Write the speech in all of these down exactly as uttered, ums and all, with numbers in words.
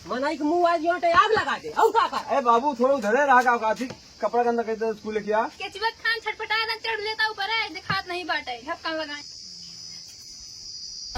मनई के मुंह आज जोटे आग लगा दे, और का कर? ए बाबू, थोड़ा उधरे रहा, का, का थी? कपड़ा गंदा कर दे, स्कूल लेके आ। केचुआ खान छटपटाए ना चढ़ लेता ऊपर है, दिखात नहीं बाटे, ढक्कन लगाए।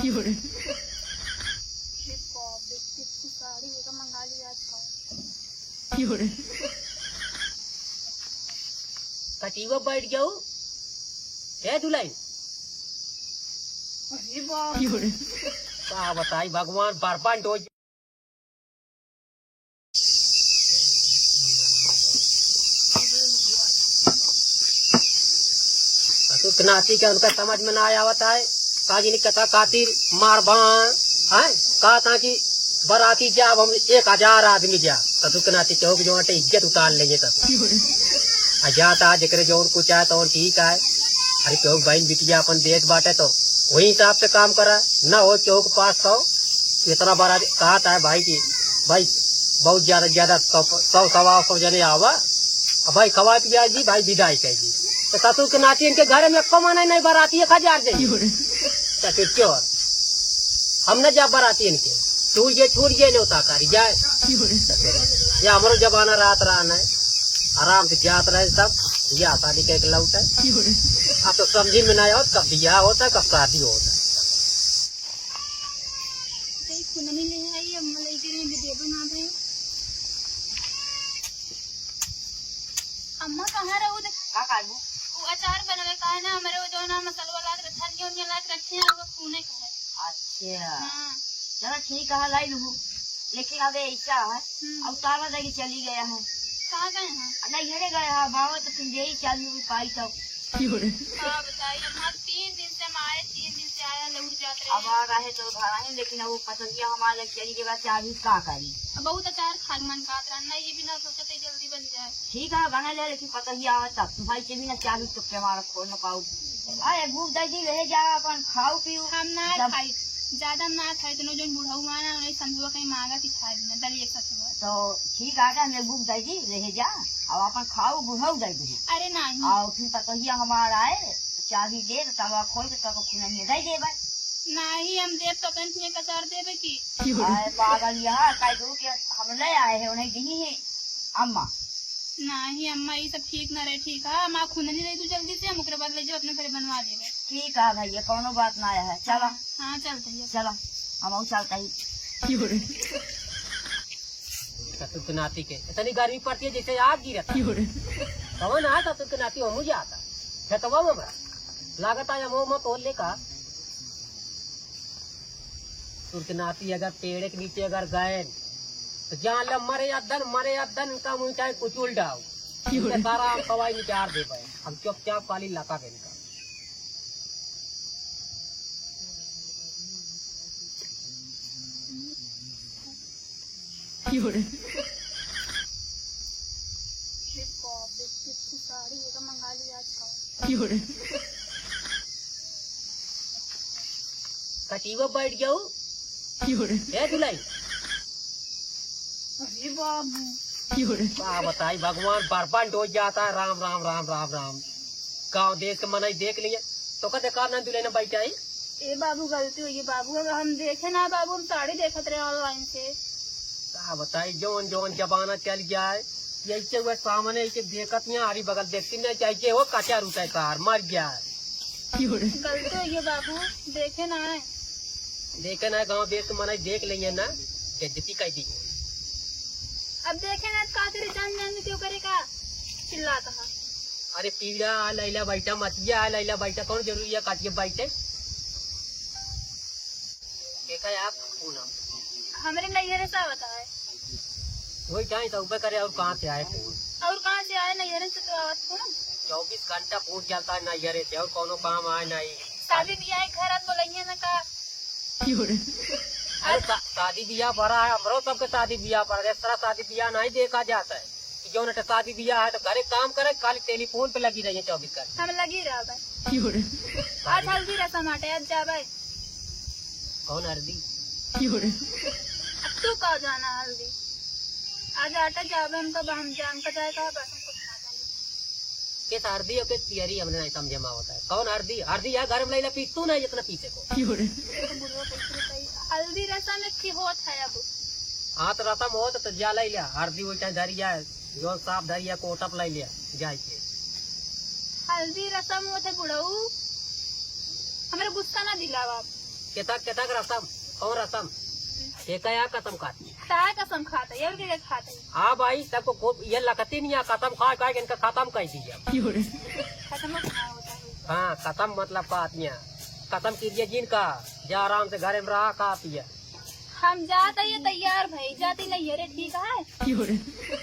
क्यों रे? अरे बाप रे, कितनी साड़ी है, तो मंगा ली आज का। क्यों रे? कटीवा बैठ जाऊ, ए दुल्हन। अरे बाप। क्यों रे? का बताई भगवान, बर्बाद हो ससुर के नाती के उनका समझ में ना आवत है। का जिन कथा खातिर मार बा, हैं? कहा था कि बराती जाब हम एक हजार आदमी जा। ससुर के नाती चौक जो अटे इज्जत उतार लेंगे तब। आ जाता जेकरे जौन कुछ आए तौन ठीक आए। अरे चौक बहन बिटिया अपन देत बाटे तो वही हिसाब से काम करा। ना हो चौक पास तो इतना बड़ा कहा था भाई की भाई, बहुत ज्यादा, ज्यादा सौ, सौ, सवा सौ जने आवा। अब भाई, खवा पिया जी, भाई, विदाई कर जी। तो ससुर के नाती इनके घर में एक्को माने नहीं, बराती एक हजार जाई। तो फिर क्यों? हम न जा बराती इनके। छूट जे, छूट जे, न्योता करी जाए। ये हमरो जमाना रात रहा न, आराम से जात रहे सब, बियाह शादी करके लौटे। अब तो समझी में नहीं आवत, कब बियाह होता है, कब शादी होता है। नहीं, खुननी ले आई, अम्मा लेके नहीं दे दो ना भाई। अम्मा कहाँ रहू दे? का करबू? वो अचार बनवे का है ना, हमारे वो जो ना मसाला वाला रखा नहीं, उन्हें ला के रखे हैं, वो खूने का है। अच्छा। हाँ। चलो ठीक है, लाई लूँ। लेकिन अब ऐसा है, हम्म। अब ताला दे के चली गया है। कहाँ गए हैं? अब नहीं, घरे गए हैं, बाबा तो फिर यही चालू हुई पाई तो। का बताई, हम आज तीन दिन से हम आए, तीन दिन से आया, लौट जात रहे। अब आ रहे तो घर आए, लेकिन अब वो पतंगिया हमारे लग चली गई, चाबी का करी? अब बहुत अचार खाए मन कहत रहा, नहीं, ये भी ना सोचा था जल्दी बन जाए। ठीक है, बने ले, लेकिन पतंगिया आवे तब। तुम्हारी के भी ना चाबी तो के हमारा खोल ना पाऊ। अरे, भूख दे दी, रह जा, अपन खाऊ पीऊ। हम ना जब खाई, ज्यादा हम ना खाई, तो जो बुढ़ऊ माना, उन्हें समझुआ कहीं मांगा थी खाए बिना, दलिए सतुआ। तो ठीक है, हमने भूख दे दी, रह जा, अब अपन खाऊ, बुढ़ऊ दे दी। अरे नहीं। और फिर पतंगिया हमारा आए, चाबी दे, तो तवा खोल के तब खुननिया दे देबे। नाही, हम देब तो अपन कुएं कचार देबे की। अरे पागल, यहाँ कह दू कि हम ले आए हैं, उन्हें दी है अम्मा। नाही अम्मा, ये सब ठीक ना रहे, ठीक है? अम्मा खुननी दे दू जल्दी से, हम ओकरे बाद ले जाओ अपने घरे बनवा लेबे। ठीक है भैया, कौनो बात ना है, चला। हाँ, हाँ, चलते हैं। चला, हम चलते ही। ससुर के नाती के इतनी गर्मी पड़ती है जैसे आग गिरत। कौन है ससुर के नाती? हम जाता खेतवा में बा। लागत आया मुंह मत होले का। ससुर के नाती अगर पेड़ के नीचे अगर गए तो जान ले मरे अदन, मरे अदन का मुंह चाहे कुचुल डाओ। इनके सारा हम सवाई निचार दे पाए। हम चुपचाप पाली लता बेन का। अरे बाप रे, कितनी साड़ी है, तो मंगा ली आज का। कटीवा बैठ जाऊ। ए दुलाई। अरे बाबू। का बताई भगवान, बर्बाद हो जाता है। राम, राम, राम, राम, राम। गाँव देश के मनई देख लिए, तो का देखा ना दुल्हन बैठा है। ए बाबू, गलती हुई है बाबू, अगर हम देखे ना बाबू, हम साड़ी देखत रहे online से। का बताई, जौन जौन जमाना चल गया है, ऐसे हुए सामने ऐसे देखत नहीं, आरी बगल देखती नहीं, चाहे हो कचा रूटा है कार, मर गया है। गलती हुई है बाबू, देखे ना है। देखे ना, गाँव देश के मनई देख लेंगे ना, बेइज्जती कर दी। अब देखे ना, का करे, जान जान के क्यों करे का चिल्लाता है। अरे पीड़ा आ लैला बैठा, मचिया आ लैला बैठा, कौन जरूरी है काटिए बैठे? देखा है आप, पूनम। हमरे नैहरे से आवत है। वही चाहे तो ऊपर करे, और कहाँ से आए पून? और कहाँ से आए, नैहरे से तो आवत पून। चौबीस घंटा पून चलता है नैहरे से, और कौनो काम आए नहीं। शादी बियाह के घर आप बोलइए ना का? अरे शा-, शादी बियाह पड़ा है, हमरो सबके शादी बियाह पड़ा है। इस तरह शादी बियाह नहीं देखा जाता है कि जौन अटे शादी बियाह है तो घरे काम करे, खाली टेलीफोन पे लगी रहिए चौबीस घंटे। हम लगी रहबे। आज हल्दी रसम आटे, आज जाबे। कौन हल्दी? अब तू का जाना हल्दी? आज आटे जाबे, हम कब हम जान का जाए, कहा बस हम कुछ ना जाने। किस हरदी और किस पियरी हमने नहीं समझे में आवत है। कौन हरदी? हरदी है घर में लैला पीस तू नहीं जितना पीसे को। बुढ़वा कैसे बताई? हल्दी रसम एक की होत है अब। हाँ, तो रसम होत तो जा लइ लिया, हरदी उल्टा धरिया, जौन साफ धरिया, कोटप लइ लिया, जाइके। हल्दी रसम होत है बुढ़ऊ, हमरे गुस्सा ना दिलावा। केतक, केतक रसम, कौन रसम? केका या कसम खात? ताय कसम खात है, और के खात है? हाँ भाई, सबको खूब ये लखती नहीं है, कसम खा खा के इनका खत्म कर दिया। खत्म कहाँ होता है? हाँ, खत्म मतलब का आदमी है, खत्म कीजिए जिनका, जा आराम से घरे में रहा, खा पिया। हम जात है ये तैयार भई, जाती नहीं है रे, ठीक है?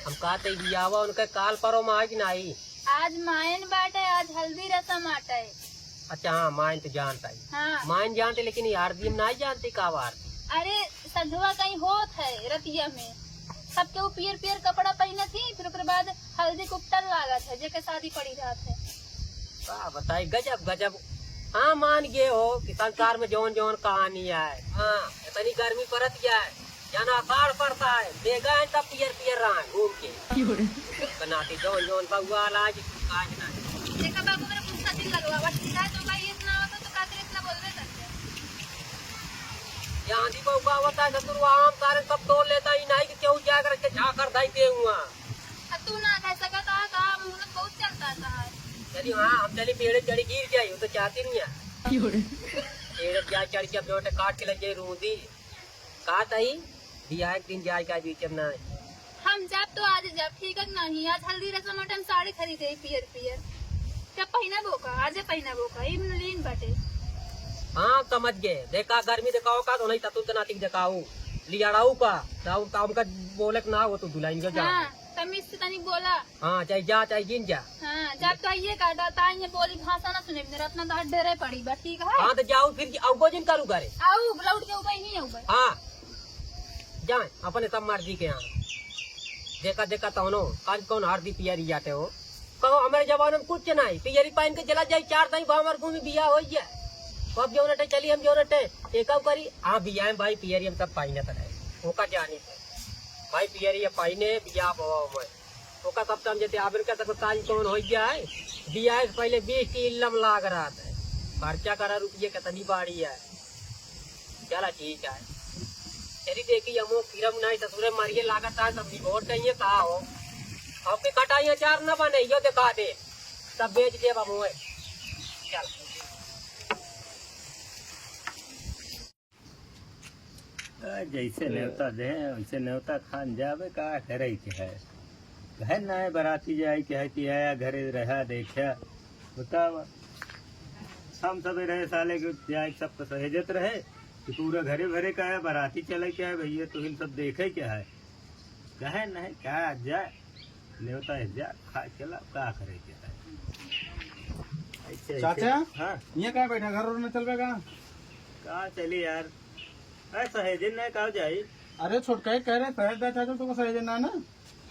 हम कहते बियावा उनके काल परो में है कि नहीं? आज मायन बाटे, आज हल्दी रसम आटे। अच्छा, हाँ, मायन तो जानता है। हाँ। मायन जानते, लेकिन ये हरदी में नहीं जानते का बा हरदी? अरे, संझवा कहीं होत है रतिया में, सबके वो पियर पियर कपड़ा पहनत ही, फिर ओकरे बाद हल्दी कुपटन लागत है, जेके शादी पड़ी रहत है। का बताई, गजब, गजब। हाँ, मान गए हो कि संसार में जौन जौन कहानी है। हाँ, इतनी गर्मी पड़त है, जाना अखाड़ पड़ता है, बेगा है तब पियर पियर रहा है घूम के। बनाते जौन जौन बउआ लाज, काज ना। देखा बाबू, मेरा गुस्सा दिल लगवा, बस शिकायत होगा, ये इतना होता तो का करे, इतना बोलबे करते। यहाँ दी बउआ होता है, ससुर आम सारे सब तोड़ लेता ही नहीं कि क्यों जाकर के झाकर धाई दे हुआ। अब तू ना कह सकता है, तो मुहूर्त बहुत चलता था। चली हाँ, हम चली पेड़ चढ़ी गिर जाई, वो तो चाहती नहीं है। पेड़ जा चढ़ के अपने ओटे काट के लग जाई रूंदी। का तई, बियाह के दिन जाए का बीच में ना। हम जाब तो आज जाब, ठीक है कि नहीं? आज हल्दी रसम बाटे, हम साड़ी खरीदे ही पियर पियर। जब पहिनबो का, आजे पहिनबो का, ई लीन बाटे। हाँ, समझ गए। देखा, गर्मी देखाओ का, तो नहीं सतुन के नाती के देखाओ। लियाड़ाऊ का, तो उनका, उनका बोले के ना हो, तो दुल्हन के जा। हाँ, तमीज से तनी बोला। हाँ, चाहे जा, चाहे जिन जा। हाँ, जब तो आइए का, ता, ता ये बोली भाषा ना सुने, मेरा अपना तो ढेरे पड़ी बा, ठीक है? हाँ, तो जाओ फिर, अउबो जिन करू घरे। आऊ, लौट के उबे ही नहीं उबे। हाँ, जाए अपने सब मर्जी के यहाँ। देखा, देखा तौनो, काज कौन हरदी पियरी जाते हो? कहो, हमारे जमाने में कुछ नहीं, पियरी पहन के चला जाए, चार दाई भावर घूमी बिया हो जाए। अब जो नटे चली, हम जो नटे, एक करी, हाँ, बिया में भाई पियरी हम सब पाइने तो है, ओका जानी से। भाई पियरी ये पाइने, बिया बवा में। ओका सब समझते, आबिर का तक काज कौन हो गया है? बियाह से पहले बीस टीलम लाग रहा था। खर्चा करा रुपये कितनी बाड़ी है। चला ठीक है। चली देखी, हमो किरम नहीं ससुरे मरिए लागत है, तब निभोर चाहिए का हो। अब के कटाई अचार न बने, यो दिखा दे। तब बेच दे बाबू है। चल। आ, जैसे न्योता दे, वैसे न्योता खान जावे, का करे के है? घर ना है, बराती जाए के है कि आया, घरे रहा, देखा, बतावा। हम सबे रहे साले के जाए, सबको सहेजत रहे कि पूरा घरे भरे का है, बराती चले के है भैया, तो इन सब देखे के है। कहे नहीं, का जा, न्योता है, जा, खा के ला, का करे के है? ऐसे, ऐसे। चाचा, हाँ। यहाँ का बैठा, घर और न चलबे का? का चली यार, अरे सहेजे ना का जाई? अरे छोटका ही कह रहे सहेज दे चाचा, तुमको सहेजे ना ना।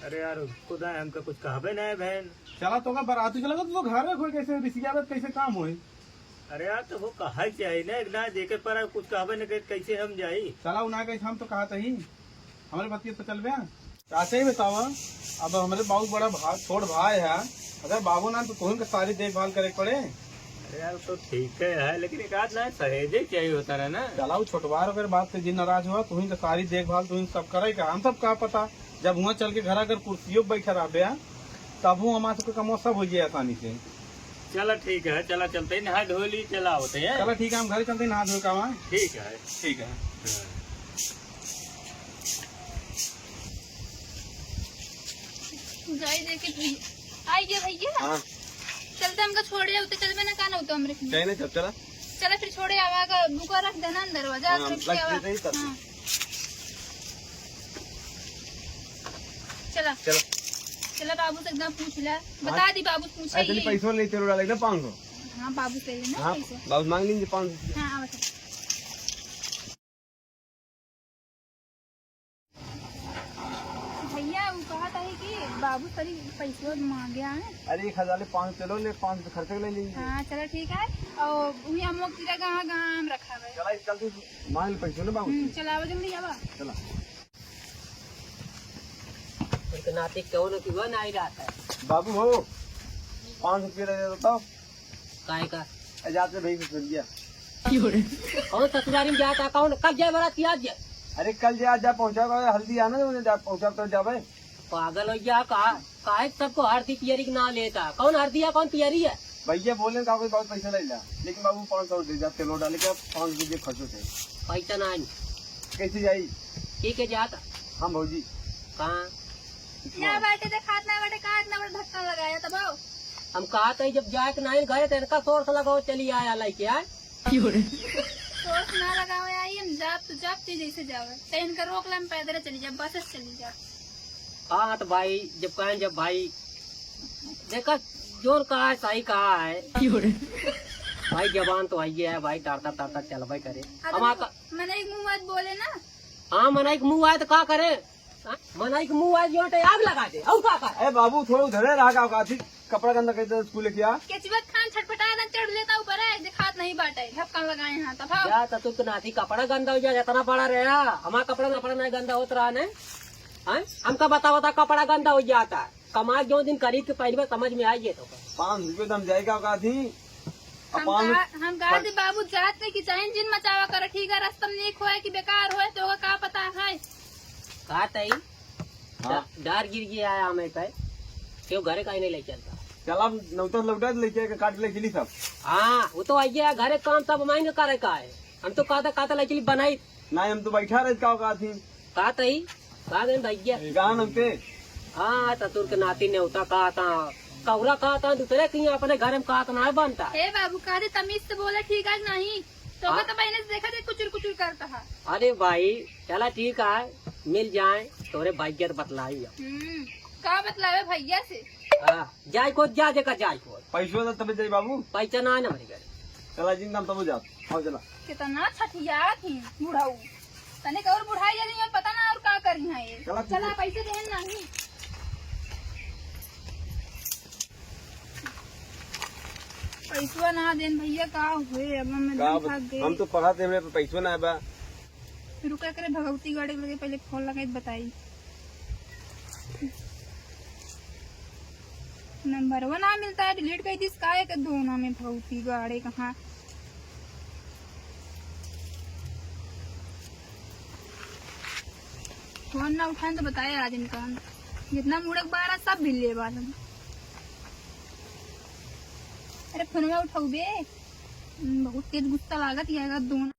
अरे यार, खुदा हमका कुछ कहबे ना है बहन। चला तो का बराती चला, तो, तो घर रखो, कैसे रिसियावत, कैसे काम होई? अरे यार, तो वो कहा चाहिए ना, एक ना जेके पर कुछ कहबे ना करे, कैसे हम जाई? चला उ ना कैसे, हम तो कहा तही, हमारे बतिया तो चलबे। चाचा ही बतावा, अब हमरे बाबू बड़ा भा-, छोट भाई है, अगर बाबू ना तो तुहिन के सारी देखभाल करे के पड़े। अरे यार, तो ठीक है, है, लेकिन एक आध ना सहेजे चाहिए होता रहा ना। चलाओ छोटवार, अगर बात से जिन नाराज हुआ, तुहिन के सारी देखभाल तुहिन सब करे का, हम सब का पता, जब हुआ चल के घर अगर कुर्सियों पे बैठा रहबे, तब हूँ हमारे सबके कमवा सब हो जाए आसानी से। चला ठीक है, चला चलते हैं, नहा धो ली, चला होते हैं। चला ठीक है, हम घर चलते हैं, नहा धो के आवा। ठीक है। ठीक है। हाँ। जाई देखे भैया। आई गया भैया। हाँ। चलते हमका छोड़े उते चलबे ना, का ना उते हमरे के। कहीं नहीं चल, चला। चला फिर छोड़े आवा का, बुका रख देना अंदर, जा हाँ, रख के रख आवा। देते ही चलते। हाँ। चला। चला। चला बाबू से एकदम पूछ ले। हाँ। बता दी बाबू से पूछे अरे, चलिए ही। पैसों ले चलो डालेगा पाँच सौ। हाँ, बाबू से ही ना हाँ, पैसे। बाबू मांग लीजिए पाँच सौ। हाँ, आवा चला। भैया, वो कहा था कि बाबू सरी पैसवा मांगे आए। अरे, एक हजार ले पाँच सौ चलो, ले पाँच सौ खर्चे ले लीजिए। हाँ, चलो ठीक है। और वही हम लोग तेरा कहाँ, कहाँ हम रखा है। चला, कल तू मांग ले पैसों ना बाबू। हम्म, चला, आवा जल्दी आवा। चला। उनके नाते क्यों न क्यों ना ही रहता है। बाबू हो, पाँच सौ रुपये दे देता हूँ। काहे का? ए, जाते भाई ससुरिया। कौन ससुरारी में जाता, कौन? कब जाए बारात, आज जाए? अरे कल जा, जा पहुँचा, हल्दी आना, जा पहुँचा तो जावे। पागल हो गया का? काहे सबको हरदी पियरी के नाम लेता? कौन हरदी है, कौन पियरी है? भैया बोले का कोई बहुत पैसा ले ला, लेकिन बाबू पाँच सौ दे जा, तेल डाले के पाँच सौ रुपये खर्चो थे। पैसा ना आई। कैसे जाई? के के जाता? हम भौजी। कहाँ? या बाटे देखात ना बाटे, काहे इतना बड़ा धक्का लगाया तब आओ। हम कहा था जब जाए के नहीं घरे तो इनका सोर्स लगाओ, चली आया लेके आए। सोर्स ना लगाओ आई, हम जाब तो जाब, ते जैसे जावे, ते इनका रोक ला, हम पैदल चली जाब, बस से चली जाब। हाँ, तो भाई, जब कहें, जब भाई, देखा, जोन कहा है, सही कहा है। भाई, जबान तो आई है, भाई, डरता, डरता चलबे करे। हाँ, तो हमारा का मनई के मुँह मत बोले ना। हाँ, मनई के मुँह आए तो का करे? हाँ? मनई के मुँह आए, जोन आग लगा दे, और का करे? ए बाबू, थोड़ा उधरे रहा, का, का थी? कपड़ा गंदा कर दे, स्कूल लेके आ। केचुआ खान छटपटाए ना चढ़ लेता ऊपर है, दिखात नहीं बाटे, ढक्कन लगाए हैं, तब हाँ। या तो तू तो नाती कपड़ा गंदा हो जा, इतना बड़ा रहा, हमारा कपड़ा, कपड़ा नहीं गंदा होत रहा ने। हाँ? हमका बता, बता, कपड़ा गंदा हो जाता। कमा जो दिन खरीद के पहनबे, समझ में आई है तो। पाँच रुपये तो हम जाएगा का थी। अब हम पाँच का, हम का पर दे बाबू जात नहीं कि चाहे जिन मचावा कर, ठीक है, रास्ता में नीक होए कि बेकार होए, तो ओका का पता है? का तई? हाँ। डा-, डार गिर गया है हमें पे। क्यों घरे का ही नहीं ले चलता? चल अब नौतन लौटा दे, लेके आके काट ले चली सब। हाँ, वो तो आइए घरे काम सब मांगे करे का है। हम तो कहता, कहता ले चली बनाई। नहीं, हम तो बैठा रहे, का, का थी? का तई? का गए भैया? कहाँ नौते? हाँ, ससुर के नाती नेवता का था, कौरा का था, दूसरे की अपने घर में का था ना बनता। हे बाबू, का दे तमीज से बोला ठीक है कि नहीं? तो हाँ। तो बहने से देखा दे कुचुर कुचुर करता है। अरे भाई, चला ठीक है, मिल जाए, तोरे भैया तो बतलाई अब। हम्म, का बतलावे भैया से? हाँ, जाए को जा, जेका जाए को। पैसवा दे तबे जाई बाबू। पैसा ना है ना हमारे घर। चला जिन दाम तबो जा। आओ चला। कितना छठिया थी बुढ़ऊ। तनिक और बुढ़ाई जाती है, पता ना और का करी है ये। चला, चला, पैसे देहन नहीं। पैसवा ना देन भैया, का हुए? अब हम का दिन बत-, भाग गए। हम तो पढ़ा थे, हमरे पे पैसवा ना बा। रुका करे, भगवती गाड़े लगे पहले फोन लगाई त बताई। नंबरवा ना मिलता है, डिलीट कर दिस का एक दो ना में भगवती गाड़े कहाँ। फोन ना उठाएं तो बताए आज इनका, जितना मुड़क बारा सब भी ले बालन। अरे फोनवा उठाऊ बे, बहुत तेज गुस्सा लागत है दोनों।